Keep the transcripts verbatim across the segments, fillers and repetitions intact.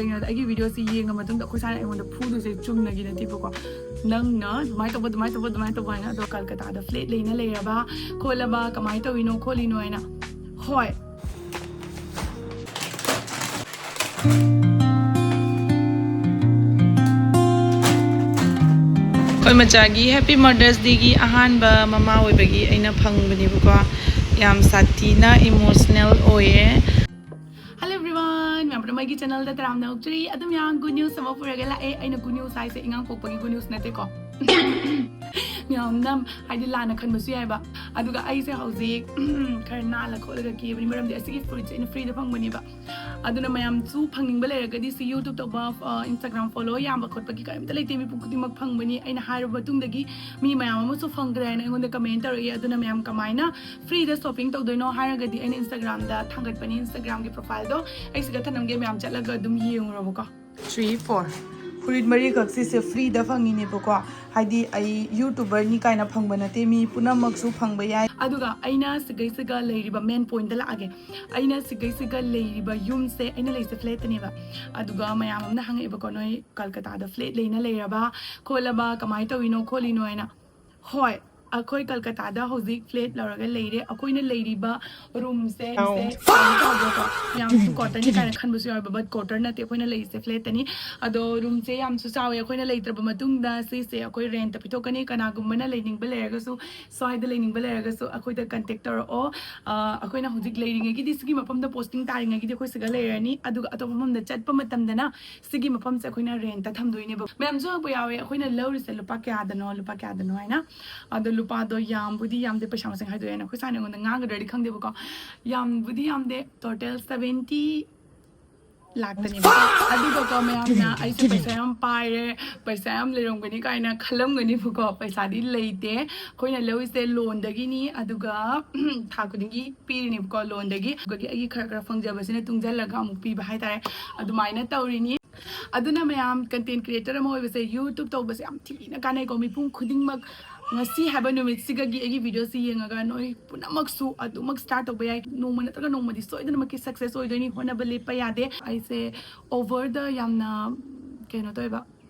ꯀꯩꯒꯤꯅꯣꯗ ꯑꯩꯒꯤ ꯚꯤꯗꯤꯑꯣꯁꯤ ꯌꯦꯡꯉ ꯃꯇꯨꯡꯗ ꯑꯩꯈꯣꯏ ꯁꯥꯏꯅ ꯑꯩꯉꯣꯟꯗ ꯐꯨꯗꯣꯏꯁꯦ ꯆꯨꯝꯅꯒꯤ ꯅꯠꯇꯦꯕꯀꯣ꯫ ꯅꯪꯅ ꯑꯗꯨꯃꯥꯏꯅ ꯇꯧꯕ, ꯑꯗꯨꯃꯥꯏꯅ ꯇꯧꯕ, ꯑꯗꯨꯃꯥꯏꯅ ꯇꯧꯕ ꯍꯥꯏꯅ꯫ ꯑꯗꯣ ꯀꯜꯀꯇꯥꯗ ꯐ꯭ꯂꯦꯠ ꯂꯩꯅ ꯂꯩꯔꯕ ꯈꯣꯠꯂꯕ, ꯀꯃꯥꯏꯅ ꯇꯧꯔꯤꯅꯣ ꯈꯣꯠꯂꯤꯅꯣ ꯍꯥꯏꯅ꯫ ꯍꯣꯏ꯫ ꯑꯩꯈꯣꯏ ꯃꯆꯥꯒꯤ Happy Mother's Dayꯒꯤ ꯑꯍꯥꯟꯕ ꯃꯃꯥ ꯑꯣꯏꯕꯒꯤ ꯑꯩꯅ ꯐꯪꯕꯅꯦꯕꯀꯣ꯫ ꯌꯥꯝ ꯁꯥꯊꯤꯅ emotional ꯑꯣꯏꯌꯦ꯫ Hello everyone, ꯃꯌꯥꯝ ꯄꯨꯝꯅꯃꯛꯀꯤ ꯆꯦꯅꯦꯜꯗ ꯇꯔꯥꯝꯅ ꯑꯣꯛꯆꯔꯤ꯫ ꯑꯗꯨꯝ ꯌꯥꯝ good news ꯑꯃ ꯄꯨꯔꯒ ꯂꯥꯛꯑꯦ꯫ ꯑꯩꯅ good news ꯍꯥꯏꯁꯦ ꯏꯉꯥꯡ ꯄꯣꯛꯄꯒꯤ good news ꯅꯠꯇꯦꯀꯣ꯫ ꯃꯌꯥꯝꯅ ꯍꯥꯏꯗꯤ ꯂꯥꯟꯅ ꯈꯟꯕꯁꯨ ꯌꯥꯏꯕ꯫ ꯑꯗꯨꯒ ꯑꯩꯁꯦ ꯍꯧꯖꯤꯛ ꯈꯔ ꯅꯥꯜꯂ ꯈꯣꯠꯂꯒ ꯀꯦꯕꯅꯤ, ꯃꯔꯝꯗꯤ ꯑꯁꯤꯒꯤ ꯐꯨꯔꯤꯠꯁꯦ ꯑꯩꯅ ꯐ꯭ꯔꯤꯗ ꯐꯪꯕꯅꯦꯕ꯫ ꯑꯗꯨꯅ ꯃꯌꯥꯝꯁꯨ ꯐꯪꯅꯤꯡꯕ ꯂꯩꯔꯒꯗꯤ ꯁꯤ YouTube ꯇꯧꯕ, ꯑ, Instagram follow ꯌꯥꯝꯕ ꯈꯣꯠꯄꯒꯤ ꯀꯔꯤꯝꯇ ꯂꯩꯇꯦ, ꯃꯤꯄꯨꯝ ꯈꯨꯗꯤꯡꯃꯛ ꯐꯪꯕꯅꯤ꯫ ꯑꯩꯅ ꯍꯥꯏꯔꯕ ꯃꯇꯨꯡꯗꯒꯤ ꯃꯤ ꯃꯌꯥꯝ ꯑꯃꯁꯨ ꯐꯪꯈ꯭ꯔꯦ ꯍꯥꯏꯅ ꯑꯩꯉꯣꯟꯗ comment ꯇꯧꯔꯛꯏ꯫ ꯑꯗꯨꯅ ꯃꯌꯥꯝ ꯀꯃꯥꯏꯅ ꯐ꯭ꯔꯤꯗ shopping ꯇꯧꯗꯣꯏꯅꯣ ꯍꯥꯏꯔꯒꯗꯤ ꯑꯩꯅ Instagramꯗ ꯊꯥꯡꯒꯠꯄꯅꯤ, Instagramꯒꯤ profileꯗꯣ ꯑꯩ ꯁꯤꯗ ꯊꯅꯝꯒꯦ, ꯃꯌꯥꯝ ꯆꯠꯂꯒ ꯑꯗꯨꯝ ꯌꯦꯡꯉꯨꯔꯕꯀꯣ꯫ Three, four꯫ ꯐꯨꯔꯤꯠ ꯃꯔꯤꯈꯛ ꯁꯤꯁꯦ ꯐ꯭ꯔꯤꯗ ꯐꯪꯉꯤꯅꯦꯕꯀꯣ꯫ ꯍꯥꯏꯗꯤ ꯑꯩ YouTuberꯅꯤ ꯀꯥꯏꯅ ꯐꯪꯕ ꯅꯠꯇꯦ, ꯃꯤ ꯄꯨꯝꯅꯃꯛꯁꯨ ꯐꯪꯕ ꯌꯥꯏ꯫ ꯑꯗꯨꯒ ꯑꯩꯅ ꯁꯤꯒꯩꯁꯤꯒ ꯂꯩꯔꯤꯕ main pointꯇ ꯂꯥꯛꯑꯒꯦ꯫ ꯑꯩꯅ ꯁꯤꯒꯩꯁꯤꯒ ꯂꯩꯔꯤꯕ ꯌꯨꯝꯁꯦ, ꯑꯩꯅ ꯂꯩꯁꯦ flatꯇꯅꯦꯕ꯫ ꯑꯗꯨꯒ ꯃꯌꯥꯝ ꯑꯃꯅ ꯍꯪꯉꯛꯑꯦꯕꯀꯣ, "ꯅꯣꯏ ꯀꯜꯀꯇꯥꯗ flat ꯂꯩꯅ ꯂꯩꯔꯕ ꯈꯣꯠꯂꯕ, ꯀꯃꯥꯏꯅ ꯇꯧꯔꯤꯅꯣ ꯈꯣꯠꯂꯤꯅꯣ?" ꯍꯥꯏꯅ꯫ ꯍꯣꯏ, ꯑꯩꯈꯣꯏ ꯀꯜꯀꯇꯥꯗ ꯍꯧꯖꯤꯛ flat ꯂꯧꯔꯒ ꯂꯩꯔꯦ꯫ ꯑꯩꯈꯣꯏꯅ ꯂꯩꯔꯤꯕ roomꯁꯦ, ꯌꯥꯝꯁꯨ quarterꯅꯤ ꯀꯥꯏꯅ ꯈꯟꯕꯁꯨ ꯌꯥꯎꯋꯦꯕ, but quarter ꯅꯠꯇꯦ, ꯑꯩꯈꯣꯏꯅ ꯂꯩꯔꯤꯁꯦ flatꯇꯅꯤ꯫ ꯑꯗꯣ roomꯁꯦ ꯌꯥꯝꯁꯨ ꯆꯥꯎꯋꯦ꯫ ꯑꯩꯈꯣꯏꯅ ꯂꯩꯇ꯭ꯔꯕ ꯃꯇꯨꯡꯗ ꯁꯤꯁꯦ ꯑꯩꯈꯣꯏ rentꯇ ꯄꯤꯊꯣꯛꯀꯅꯤ꯫ ꯀꯅꯥꯒꯨꯝꯕꯅ ꯂꯩꯅꯤꯡꯕ ꯂꯩꯔꯒꯁꯨ, ꯁ꯭ꯋꯥꯏꯗ ꯂꯩꯅꯤꯡꯕ ꯂꯩꯔꯒꯁꯨ ꯑꯩꯈꯣꯏꯗ contact ꯇꯧꯔꯛꯑꯣ꯫ ꯑ, ꯑꯩꯈꯣꯏꯅ ꯍꯧꯖꯤꯛ ꯂꯩꯔꯤꯉꯩꯒꯤꯗꯤ, ꯁꯤꯒꯤ ꯃꯐꯝꯗ posting ꯇꯥꯔꯤꯉꯩꯒꯤꯗꯤ ꯑꯩꯈꯣꯏ ꯁꯤꯗ ꯂꯩꯔꯅꯤ꯫ ꯑꯗꯨꯒ ꯑꯇꯣꯞꯄ ꯃꯐꯝꯗ ꯆꯠꯄ ꯃꯇꯝꯗꯅ ꯁꯤꯒꯤ ꯃꯐꯝꯁꯦ ꯑꯩꯈꯣꯏꯅ rentꯇ ꯊꯝꯗꯣꯏꯅꯦꯕ꯫ ꯃꯌꯥꯝꯁꯨ ꯍꯪꯕ ꯌꯥꯎꯋꯦ, "ꯑꯩꯈꯣꯏꯅ ꯂꯧꯔꯤꯁꯦ ꯂꯨꯄꯥ ꯀꯌꯥꯗꯅꯣ, ꯂꯨꯄꯥ ꯀꯌꯥꯗꯅꯣ?" ꯍꯥꯏꯅ꯫ ꯑꯗꯣ ꯂꯨꯄꯥꯗꯣ ꯌꯥꯝꯕꯨꯗꯤ ꯌꯥꯝꯗꯦ, ꯄꯩꯁꯥ ꯃꯁꯤꯡ ꯍꯥꯏꯗꯣꯛꯑꯦꯅ ꯑꯩꯈꯣꯏ ꯁꯥꯏꯅ ꯑꯩꯉꯣꯟꯗ ꯉꯥꯡꯒꯗ꯭ꯔꯗꯤ ꯈꯪꯗꯦꯕꯀꯣ꯫ ꯌꯥꯝꯕꯨꯗꯤ ꯌꯥꯝꯗꯦ, total seventy ꯂꯥꯛꯇꯅꯦꯕ꯫ ꯑꯗꯨꯒꯀꯣ ꯃꯌꯥꯝꯅ ꯑꯩꯁꯦ ꯄꯩꯁꯥ ꯌꯥꯝ ꯄꯥꯏꯔꯦ, ꯄꯩꯁꯥ ꯌꯥꯝ ꯂꯩꯔꯝꯒꯅꯤ ꯀꯥꯏꯅ ꯈꯜꯂꯝꯒꯅꯤꯕꯀꯣ꯫ ꯄꯩꯁꯥꯗꯤ ꯂꯩꯇꯦ꯫ ꯑꯩꯈꯣꯏꯅ ꯂꯧꯔꯤꯁꯦ loanꯗꯒꯤꯅꯤ, ꯑꯗꯨꯒ ꯊꯥ ꯈꯨꯗꯤꯡꯒꯤ ꯄꯤꯔꯤꯅꯦꯕꯀꯣ loanꯗꯒꯤ꯫ ꯑꯗꯨꯒꯤ ꯑꯩꯒꯤ ꯈꯔ ꯈꯔ ꯐꯪꯖꯕꯁꯤꯅ ꯇꯨꯡꯁꯤꯜꯂꯒ ꯑꯃꯨꯛ ꯄꯤꯕ ꯍꯥꯏꯇꯥꯔꯦ, ꯑꯗꯨꯃꯥꯏꯅ ꯇꯧꯔꯤꯅꯤ꯫ ꯑꯗꯨꯅ ꯃꯌꯥꯝ, content creator ꯑꯃ ꯑꯣꯏꯕꯁꯦ, YouTube ꯇꯧꯕꯁꯦ ꯌꯥꯝ ꯊꯤꯅ ꯀꯥꯟꯅꯩꯀꯣ꯫ ꯃꯤꯄꯨꯝ ꯈꯨꯗꯤꯡꯃꯛ ꯉꯁꯤ ꯍꯥꯏꯕ ꯅꯨꯃꯤꯠꯁꯤꯒꯒꯤ ꯑꯩꯒꯤ videoꯁꯤ ꯌꯦꯡꯉꯒ ꯅꯣꯏ ꯄꯨꯝꯅꯃꯛꯁꯨ ꯑꯗꯨꯃꯛ start ꯇꯧꯕ ꯌꯥꯏ꯫ ꯅꯣꯡꯃ ꯅꯠꯇ꯭ꯔꯒ ꯅꯣꯡꯃꯗꯤ ꯁꯣꯏꯗꯅꯃꯛꯀꯤ success ꯑꯣꯏꯗꯣꯏꯅꯤ꯫ ꯍꯣꯠꯅꯕ ꯂꯦꯞꯄ ꯌꯥꯗꯦ꯫ ꯑꯩꯁꯦ overꯗ ꯌꯥꯝꯅ, ꯀꯩꯅꯣ ꯇꯧꯋꯦꯕ,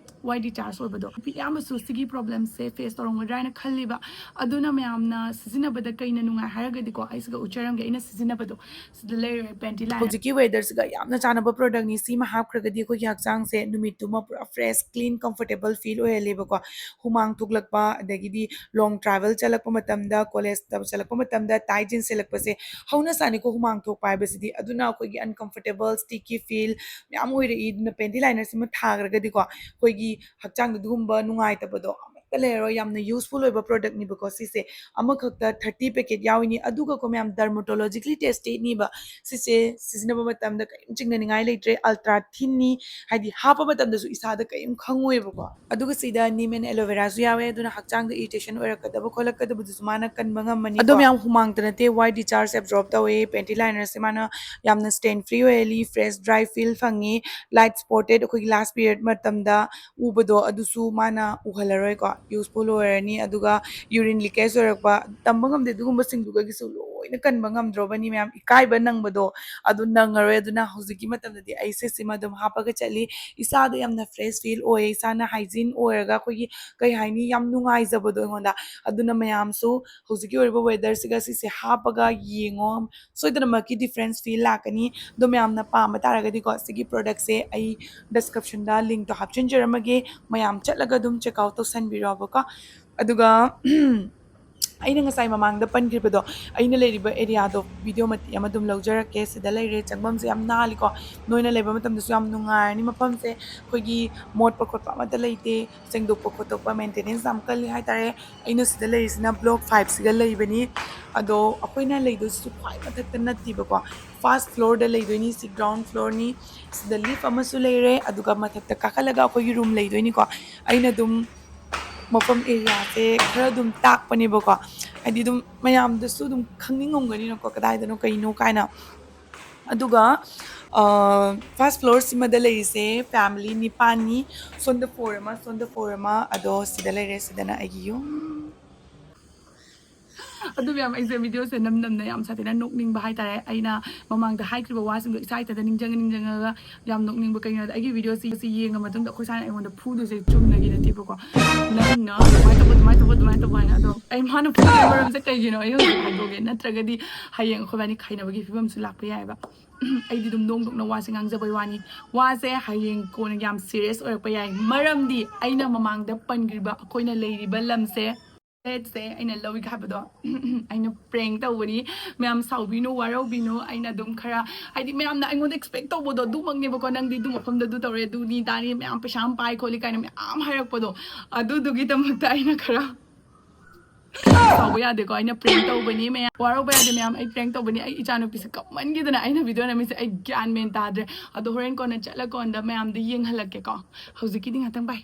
ꯋꯥꯏ ꯗꯤꯆꯥꯔꯖ ꯑꯣꯏꯕꯗꯣ꯫ ꯅꯨꯄꯤ ꯑꯌꯥꯝꯕꯁꯨ ꯁꯤꯒꯤ problemꯁꯦ face ꯇꯧꯔꯝꯒꯗ꯭ꯔꯥ ꯍꯥꯏꯅ ꯈꯜꯂꯤꯕ꯫ ꯑꯗꯨꯅ ꯃꯌꯥꯝꯅ ꯁꯤꯖꯤꯟꯅꯕꯗ ꯀꯩꯅ ꯅꯨꯡꯉꯥꯏ ꯍꯥꯏꯔꯒꯗꯤꯀꯣ, ꯑꯩꯁꯤꯒ ꯎꯠꯆꯔꯝꯒꯦ ꯑꯩꯅ ꯁꯤꯖꯤꯟꯅꯕꯗꯣ꯫ ꯁꯤꯗ ꯂꯩꯔꯦ, ꯄꯦꯟꯇꯤ ꯂꯥꯏꯅꯔ꯫ ꯍꯧꯖꯤꯛꯀꯤ weatherꯁꯤꯒ ꯌꯥꯝꯅ ꯆꯥꯟꯅꯕ productꯅꯤ꯫ ꯁꯤꯃ ꯍꯥꯞꯈ꯭ꯔꯒꯗꯤ ꯑꯩꯈꯣꯏꯒꯤ ꯍꯛꯆꯥꯡꯁꯦ ꯅꯨꯃꯤꯠꯇꯨꯃ ꯄꯨꯔꯥ fresh, clean, comfortable feel ꯑꯣꯏꯍꯜꯂꯦꯕꯀꯣ꯫ ꯍꯨꯃꯥꯡ ꯊꯣꯛꯂꯛꯄ, ꯑꯗꯒꯤꯗꯤ long travel ꯆꯠꯂꯛꯄ ꯃꯇꯝꯗ, ꯀꯣꯂꯦꯖꯇ ꯆꯠꯂꯛꯄ ꯃꯇꯝꯗ tight jeans ꯁꯦꯠꯂꯛꯄꯁꯦ, ꯍꯧꯅ ꯁꯥꯅꯤꯀꯣ ꯍꯨꯃꯥꯡ ꯊꯣꯛꯄ ꯍꯥꯏꯕꯁꯤꯗꯤ꯫ ꯑꯗꯨꯅ ꯑꯩꯈꯣꯏꯒꯤ uncomfortable, sticky feel ꯃꯌꯥꯝ ꯑꯣꯏꯔꯛꯏ꯫ ꯑꯗꯨꯅ ꯄꯦꯟꯇꯤ ꯂꯥꯏꯅꯔꯁꯤꯃ ꯊꯥꯈ꯭ꯔꯒꯗꯤꯀꯣ, ꯑꯩꯈꯣꯏꯒꯤ ꯍꯛꯆꯥꯡꯗ ꯑꯗꯨꯒꯨꯝꯕ ꯅꯨꯡꯉꯥꯏꯇꯕꯗꯣ ꯑꯃꯠꯇ ꯂꯩꯔꯔꯣꯏ꯫ ꯌꯥꯝꯅ useful ꯑꯣꯏꯕ productꯅꯤꯕꯀꯣ ꯁꯤꯁꯦ꯫ ꯑꯃꯈꯛꯇ thirty packet ꯌꯥꯎꯏꯅꯤ꯫ ꯑꯗꯨꯒꯀꯣ ꯃꯌꯥꯝ, dermatologically testedꯅꯤꯕ꯫ ꯁꯤꯁꯦ ꯁꯤꯖꯤꯟꯅꯕ ꯃꯇꯝꯗ ꯀꯔꯤꯝ ꯆꯤꯡꯅꯅꯤꯡꯉꯥꯏ ꯂꯩꯇ꯭ꯔꯦ꯫ Ultra thinꯅꯤ, ꯍꯥꯏꯗꯤ ꯍꯥꯞꯄ ꯃꯇꯝꯗꯁꯨ ꯏꯁꯥꯗ ꯀꯔꯤꯝ ꯈꯪꯉꯣꯏꯕꯀꯣ꯫ ꯑꯗꯨꯒ ꯁꯤꯗ neem and aloe veraꯁꯨ ꯌꯥꯎꯋꯦ, ꯑꯗꯨꯅ ꯍꯛꯆꯥꯡꯗ irritation ꯑꯣꯏꯔꯛꯀꯗꯕ ꯈꯣꯠꯂꯛꯀꯗꯕꯗꯨꯁꯨ ꯃꯥꯅ ꯀꯟꯕ ꯉꯝꯃꯅꯤ꯫ ꯑꯗꯣ ꯃꯌꯥꯝ, ꯍꯨꯃꯥꯡꯇ ꯅꯠꯇꯦ, white discharge absorb ꯇꯧꯋꯦ꯫ ꯄꯦꯟꯇꯤ ꯂꯥꯏꯅꯔꯁꯦ ꯃꯥꯅ ꯌꯥꯝꯅ stain free ꯑꯣꯏꯍꯜꯂꯤ, fresh dry feel ꯐꯪꯉꯤ, light spotted, ꯑꯩꯈꯣꯏꯒꯤ last period ꯃꯇꯝꯗ ꯎꯕꯗꯣ ꯑꯗꯨꯁꯨ ꯃꯥꯅ ꯎꯍꯜꯂꯔꯣꯏꯀꯣ, useful ꯑꯣꯏꯔꯅꯤ꯫ ꯑꯗꯨꯒ urine leakage ꯑꯣꯏꯔꯛꯄ, ꯇꯝꯕ ꯉꯝꯗꯦ, ꯑꯗꯨꯒꯨꯝꯕꯁꯤꯡꯗꯨꯒꯤꯁꯨ ꯂꯣꯏꯅ ꯀꯟꯕ ꯉꯝꯗ꯭ꯔꯣꯕꯅꯤ ꯃꯌꯥꯝ, ꯏꯀꯥꯏꯕ ꯅꯪꯕꯗꯣ ꯑꯗꯨ ꯅꯪꯉꯔꯣꯏ꯫ ꯑꯗꯨꯅ ꯍꯧꯖꯤꯛꯀꯤ ꯃꯇꯝꯗꯗꯤ ꯑꯩꯁꯦ ꯁꯤꯃ ꯑꯗꯨꯝ ꯍꯥꯞꯄꯒ ꯆꯠꯂꯤ꯫ ꯏꯁꯥꯗ ꯌꯥꯝꯅ fresh feel ꯑꯣꯏꯌꯦ, ꯏꯁꯥꯅ hygiene ꯑꯣꯏꯔꯒ ꯑꯩꯈꯣꯏꯒꯤ, ꯀꯩ ꯍꯥꯏꯅꯤ, ꯌꯥꯝ ꯅꯨꯡꯉꯥꯏꯖꯕꯗꯣ ꯑꯩꯉꯣꯟꯗ꯫ ꯑꯗꯨꯅ ꯃꯌꯥꯝꯁꯨ ꯍꯧꯖꯤꯛꯀꯤ ꯑꯣꯏꯔꯤꯕ weatherꯁꯤꯒ ꯁꯤꯁꯦ ꯍꯥꯞꯄꯒ ꯌꯦꯡꯉꯣ, ꯁꯣꯏꯗꯅꯃꯛꯀꯤ difference feel ꯂꯥꯛꯀꯅꯤ꯫ ꯑꯗꯣ ꯃꯌꯥꯝꯅ ꯄꯥꯝꯕ ꯇꯥꯔꯒꯗꯤꯀꯣ, ꯁꯤꯒꯤ productꯁꯦ ꯑꯩ descriptionꯗ linkꯇꯣ ꯍꯥꯞꯆꯤꯟꯖꯔꯝꯃꯒꯦ, ꯃꯌꯥꯝ ꯆꯠꯂꯒ ꯑꯗꯨꯝ check out ꯇꯧꯁꯟꯕꯤꯔꯣꯕꯀꯣ꯫ ꯑꯗꯨꯒ ꯑꯩꯅ ꯉꯁꯥꯏ ꯃꯃꯥꯡꯗ ꯄꯟꯈꯤꯕꯗꯣ, ꯑꯩꯅ ꯂꯩꯔꯤꯕ areaꯗꯣ video ꯃꯇꯦꯛ ꯑꯃ ꯑꯗꯨꯝ ꯂꯧꯖꯔꯛꯀꯦ꯫ ꯁꯤꯗ ꯂꯩꯔꯦ, ꯆꯪꯐꯝꯁꯦ ꯌꯥꯝ ꯅꯥꯜꯂꯤꯀꯣ, ꯅꯣꯏꯅ ꯂꯩꯕ ꯃꯇꯝꯗꯁꯨ ꯌꯥꯝ ꯅꯨꯡꯉꯥꯏꯔꯅꯤ꯫ ꯃꯐꯝꯁꯦ ꯑꯩꯈꯣꯏꯒꯤ ꯃꯣꯠꯄ ꯈꯣꯠꯄ ꯑꯃꯠꯇ ꯂꯩꯇꯦ, ꯁꯦꯡꯗꯣꯛꯄ ꯈꯣꯠꯇꯣꯛꯄ, maintenance ꯌꯥꯝ ꯀꯜꯂꯤ ꯍꯥꯏꯇꯥꯔꯦ꯫ ꯑꯩꯅ ꯁꯤꯗ ꯂꯩꯔꯤꯁꯤꯅ block fiveꯁꯤꯒ ꯂꯩꯕꯅꯤ꯫ ꯑꯗꯣ ꯑꯩꯈꯣꯏꯅ ꯂꯩꯗꯣꯏꯁꯤꯁꯨ ꯈ꯭ꯋꯥꯏ ꯃꯊꯛꯇ ꯅꯠꯇꯦꯕꯀꯣ, first floorꯗ ꯂꯩꯗꯣꯏꯅꯤ꯫ ꯁꯤ ground floorꯅꯤ꯫ ꯁꯤꯗ lift ꯑꯃꯁꯨ ꯂꯩꯔꯦ, ꯑꯗꯨꯒ ꯃꯊꯛꯇ ꯀꯥꯈꯠꯂꯒ ꯑꯩꯈꯣꯏꯒꯤ room ꯂꯩꯗꯣꯏꯅꯤꯀꯣ꯫ ꯑꯩꯅ ꯑꯗꯨꯝ ꯃꯐꯝ areaꯁꯦ ꯈꯔ ꯑꯗꯨꯝ ꯇꯥꯛꯄꯅꯦꯕꯀꯣ, ꯍꯥꯏꯗꯤ ꯑꯗꯨꯝ ꯃꯌꯥꯝꯗꯁꯨ ꯑꯗꯨꯝ ꯈꯪꯅꯤꯡꯉꯝꯒꯅꯤꯅꯀꯣ, ꯀꯗꯥꯏꯗꯅꯣ ꯀꯩꯅꯣ ꯀꯥꯏꯅ꯫ ꯑꯗꯨꯒ ꯐꯥꯔꯁ ꯐ꯭ꯂꯣꯔꯁꯤꯃꯗ ꯂꯩꯔꯤꯁꯦ ꯐꯦꯃꯤꯂꯤ ꯅꯤꯄꯥꯟꯅꯤ꯫ ꯁꯣꯝꯗ ꯐꯣꯔ ꯑꯃ, ꯁꯣꯝꯗ ꯐꯣꯔ ꯑꯃ, ꯑꯗꯣ ꯁꯤꯗ ꯂꯩꯔꯦ꯫ ꯁꯤꯗꯅ ꯑꯩꯒꯤ ꯌꯨꯝ꯫ ꯑꯗꯨ ꯃꯌꯥꯝ, ꯑꯩꯁꯦ ꯚꯤꯗꯤꯑꯣꯁꯦ ꯅꯝ ꯅꯝꯅ ꯌꯥꯝ ꯁꯥꯊꯤꯅ ꯅꯣꯛꯅꯤꯡꯕ ꯍꯥꯏꯇꯥꯔꯦ꯫ ꯑꯩꯅ ꯃꯃꯥꯡꯗ ꯍꯥꯏꯈ꯭ꯔꯤꯕ ꯋꯥꯁꯤꯡꯗꯣ ꯏꯁꯥ ꯏꯊꯟꯇ ꯅꯤꯡꯁꯤꯡꯉ ꯅꯤꯡꯁꯤꯡꯉꯒ ꯌꯥꯝ ꯅꯣꯛꯅꯤꯡꯕ꯫ ꯀꯩꯒꯤꯅꯣꯗ ꯑꯩꯒꯤ ꯚꯤꯗꯤꯑꯣꯁꯤ ꯁꯤ ꯌꯦꯡꯉ ꯃꯇꯨꯡꯗ ꯑꯩꯈꯣꯏ ꯁꯥꯏꯅ ꯑꯩꯉꯣꯟꯗ ꯐꯨꯗꯣꯏꯁꯦ ꯆꯨꯝꯅꯒꯤ ꯅꯠꯇꯦꯕꯀꯣ꯫ "ꯅꯪꯅ ꯑꯗꯨꯃꯥꯏꯅ ꯇꯧꯕ, ꯑꯗꯨꯃꯥꯏꯅ ꯇꯧꯕ, ꯑꯗꯨꯃꯥꯏꯅ ꯇꯧꯕ" ꯍꯥꯏꯅ꯫ ꯑꯗꯣ ꯑꯩ ꯃꯥꯅ ꯐꯨꯕꯒꯤ ꯃꯔꯝꯁꯦ ꯀꯩꯒꯤꯅꯣ ꯑꯩ ꯍꯧꯖꯤꯛ ꯍꯥꯏꯗꯣꯛꯑꯒꯦ, ꯅꯠꯇ꯭ꯔꯒꯗꯤ ꯍꯌꯦꯡ ꯑꯩꯈꯣꯏꯕꯥꯅꯤ ꯈꯥꯏꯅꯕꯒꯤ ꯐꯤꯕꯝꯁꯨ ꯂꯥꯛꯄ ꯌꯥꯏꯑꯕ꯫ ꯑꯩꯗꯤ ꯑꯗꯨꯝ ꯅꯣꯡ ꯅꯣꯛꯅ ꯋꯥꯁꯦ ꯉꯥꯡꯖꯕꯩ ꯋꯥꯅꯤ꯫ ꯋꯥꯁꯦ ꯍꯌꯦꯡ ꯀꯣꯟꯅ ꯌꯥꯝ ꯁꯤꯔꯤꯌꯁ ꯑꯣꯏꯔꯛꯄ ꯌꯥꯏ, ꯃꯔꯝꯗꯤ ꯑꯩꯅ ꯃꯃꯥꯡꯗ ꯄꯟꯈ꯭ꯔꯤꯕ ꯑꯩꯈꯣꯏꯅ ꯂꯩꯔꯤꯕ ꯂꯝꯁꯦ, ꯁꯦ ꯑꯩꯅ ꯂꯧꯏꯒ ꯍꯥꯏꯕꯗꯣ ꯑꯩꯅ ꯄ꯭ꯔꯦꯡ ꯇꯧꯕꯅꯤ꯫ ꯃꯌꯥꯝ ꯁꯥꯎꯕꯤꯅꯨ, ꯋꯥꯔꯧꯕꯤꯅꯨ꯫ ꯑꯩꯅ ꯑꯗꯨꯝ ꯈꯔ, ꯍꯥꯏꯗꯤ, ꯃꯌꯥꯝꯅ ꯑꯩꯉꯣꯟꯗ ꯑꯦꯛꯁꯄꯦꯛ ꯇꯧꯕꯗꯣ ꯑꯗꯨꯃꯛꯅꯦꯕꯀꯣ꯫ "ꯅꯪꯗꯤ ꯑꯗꯨ ꯃꯐꯝꯗ ꯑꯗꯨ ꯇꯧꯔꯦ, ꯑꯗꯨꯅꯤ ꯇꯥꯅꯤ, ꯃꯌꯥꯝ ꯄꯩꯁꯥ ꯌꯥꯝ ꯄꯥꯏ ꯈꯣꯠꯂꯤ" ꯀꯥꯏꯅ ꯃꯌꯥꯝ ꯍꯥꯏꯔꯛꯄꯗꯣ, ꯑꯗꯨꯗꯨꯒꯤꯗꯃꯛꯇ ꯑꯩꯅ ꯈꯔ ꯁꯥꯎꯕ ꯌꯥꯗꯦꯀꯣ꯫ ꯑꯩꯅ ꯄ꯭ꯔꯦꯡ ꯇꯧꯕꯅꯤ ꯃꯌꯥꯝ, ꯋꯥꯔꯧꯕ ꯌꯥꯗꯦ ꯃꯌꯥꯝ꯫ ꯑꯩ ꯄ꯭ꯔꯦꯡ ꯇꯧꯕꯅꯤ꯫ ꯑꯩ ꯏꯆꯥꯅꯨꯄꯤꯁꯦ ꯀꯞꯃꯟꯈꯤꯗꯅ ꯑꯩꯅ ꯚꯤꯗꯤꯑꯣ ꯅꯝꯃꯤꯁꯦ ꯑꯩ ꯒ꯭ꯌꯥꯟ ꯃꯦꯟ ꯇꯥꯗ꯭ꯔꯦ꯫ ꯑꯗꯣ ꯍꯣꯔꯦꯟ ꯀꯣꯟꯅ ꯆꯠꯂꯀꯥꯟꯗ ꯃꯌꯥꯝꯗ ꯌꯦꯡꯍꯜꯂꯛꯀꯦꯀꯣ꯫ ꯍꯧꯖꯤꯛꯀꯤꯗꯤ ꯉꯥꯛꯇꯪ ꯕꯥꯏ꯫